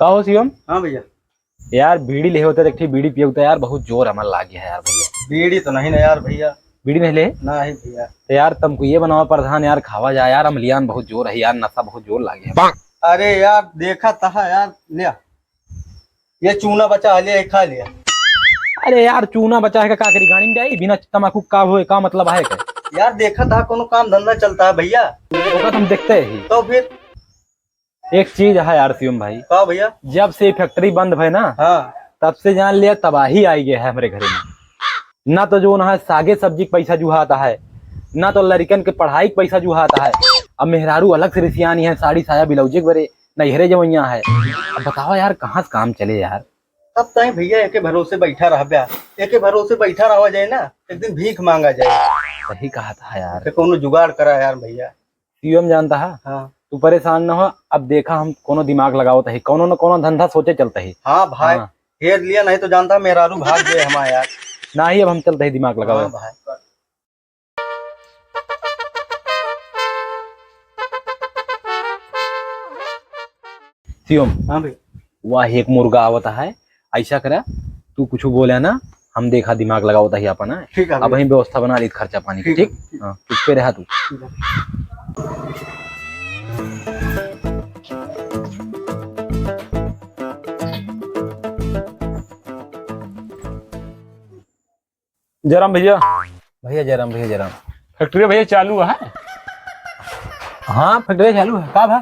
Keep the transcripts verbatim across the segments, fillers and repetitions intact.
का हो शिवम? हाँ भैया। यार, बीड़ी लेहे होते, एक ठे बीड़ी पिए होते यार, बहुत जोर हमर लागे है यार भैया। बीड़ी तो नहीं ना यार भैया। बीड़ी नहीं ले? नहीं भैया। तो यार, तमकुइये बनावा प्रधान यार, खावा जाए यार, अमलियान बहुत जोर है यार, नशा बहुत जोर लागे है। अरे यार, देखा तहा यार, ले आ। ये चूना बचा है, ले, खा लिया। अरे यार, चूना बचा है का, का करी, गाड़ी में जाई? बिना तमाकू का होए, का मतलब है का? यार, देखा तहा कोनो काम धंधा चलता है भैया। ओका तो हम देखते ही। तो फिर? एक चीज है यार शिवम भाई। का भैया? जब से फैक्ट्री बंद भय ना, हाँ। तब से जान लिया तबाही आई गया है हमरे घरे में। ना तो जो ना है सागे सब्जी के पैसा जुहाता है, ना तो लड़िकन के पढ़ाई के पैसा जुहाता है। अब मेहरारू अलग से रिसियानी है, साड़ी साया ब्लाउजे के बरे नैहरे जवैया है। अब बतावा यार, कहाँ से काम चले यार? अब तय भैया एके भरोसे बैठा रहब्या, एके भरोसे बैठा रहा जाए ना, एक दिन भीख मांगा जाए। सही कहा था यार। तो कोनो जुगाड़ करा यार भैया। सीओ हम जानता है। हाँ। तू परेशान न हो, अब देखा हम कोनो दिमाग लगावत ही, कोनो न कोनो धंधा सोचे चलत ही। हाँ भाई, हाँ। घेर लिया नहीं तो जानता मेहरारू भाग गए हमारे यार। ना ही अब हम चलत ही दिमाग लगावे। हाँ भाई। शिवम। हाँ भाई। वाह, एक मुर्गा आवत है, ऐसा करा, तू कुछ बोले ना, हम देखा दिमाग लगावत ही अपन, हाँ? ठीक है अब भैया। वहीं व्यवस्था बना ली खर्चा पानी की, ठीक है, ठीक? ठीक। हाँ, चुप्पे रहा तू। ठीक है। जयराम भैया। भैया जयराम, भैया जयराम। फैक्ट्री भैया चालू है? हाँ, फैक्ट्री चालू है। का भा?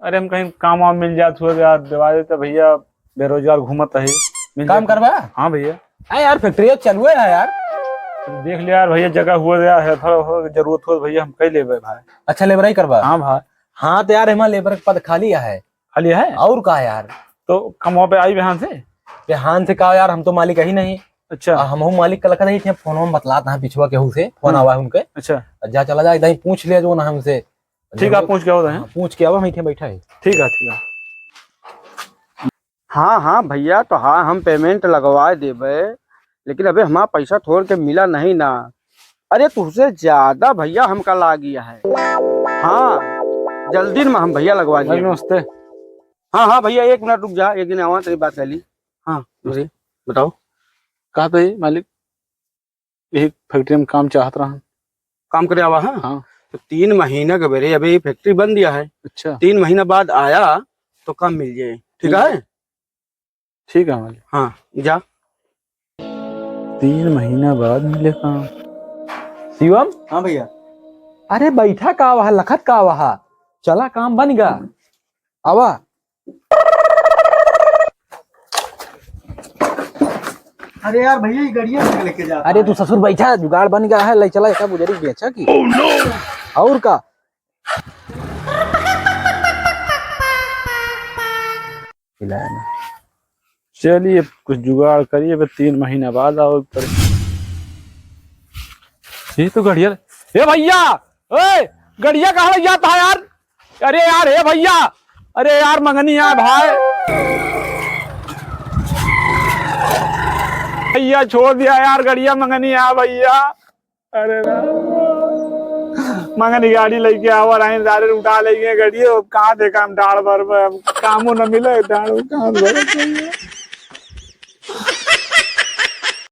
अरे, हम कहीं काम वाम मिल जात हुआ यार, देवा देता भैया, बेरोजगार घूमत है, मिल काम जाता। करबा? हाँ भैया। अरे यार, फैक्ट्री चालू है यार। देख लिया यार भैया, जगह हुआ यार, हेल्पर हो, जरूरत हो भैया, हम कई लेबे भाई। अच्छा, लेबराई करबा? हाँ भाई। हाँ तो यार, हमारा लेबर के पद खाली है। खाली है? और का यार? तो कमवा पे आई बिहान से? बिहान से का यार, हम तो मालिक ही नहीं। अच्छा। आ, हमहू मालिक का लखत ही थे, फोन में बतलात ना पिछुआ केहू से, फोन हम्म। आवा है उनके। अच्छा। जा चला जा, इधर ही पूछ लिया जो ना हमसे। ठीक है, पूछ के आओ तो हैं। हाँ, पूछ के आओ, हम इथे बैठा है। ठीक है, ठीक है। हाँ, हाँ भैया, तो हाँ, हम पेमेंट लगवा देबे, लेकिन अबे हमारा पैसा थोड़ के मिला नहीं ना। अरे, तुझसे ज्यादा भैया हमका लागी है। हाँ, जल्दी में हम भैया लगवा भाई, देबे। नमस्ते। हाँ, हाँ भैया, एक मिनट रुक जा, एक दिन आवा, तेरी बात कर ली। हाँ, बोलिए, बताओ। कहा था ये मालिक? यही फैक्ट्री में काम चाहत रहा। काम करे आवा है? हाँ। तो तीन महीना के बेरे अबे ये फैक्ट्री बंद दिया है। अच्छा। तीन महीना बाद आया तो काम मिल जाए, ठीक ठीक है? है। ठीक है मालिक। हाँ, जा। तीन महीना बाद मिले काम। शिवम? हाँ भैया। अरे बैठा का वहा, लखत का वहा? चला काम बन गा। आवा। अरे यार भैया, ये गड़िया से लेके जा। अरे तू ससुर बैठा, जुगाड़ बन गया है, ले चला एक बुजरी बेचा की। Oh no! और का? चलिए, कुछ जुगाड़ करिए, बस तीन महीना बाद आओ पर। ये तो गड़िया, ए भैया, ए, गड़िया कहाँ लग जाता है यार? अरे यार, हे भैया, अरे यार, मंगनी है भाई। भैया, छोड़ दिया यार, गड़िया मंगनी है भैया। अरे राम। मंगनी गाड़ी लेके आवा रहे, सारे उठा लेंगे गड़िया, अब कहाँ देखा हम डाड़ भर में, अब कामो न मिले, डाड़ कहाँ भर।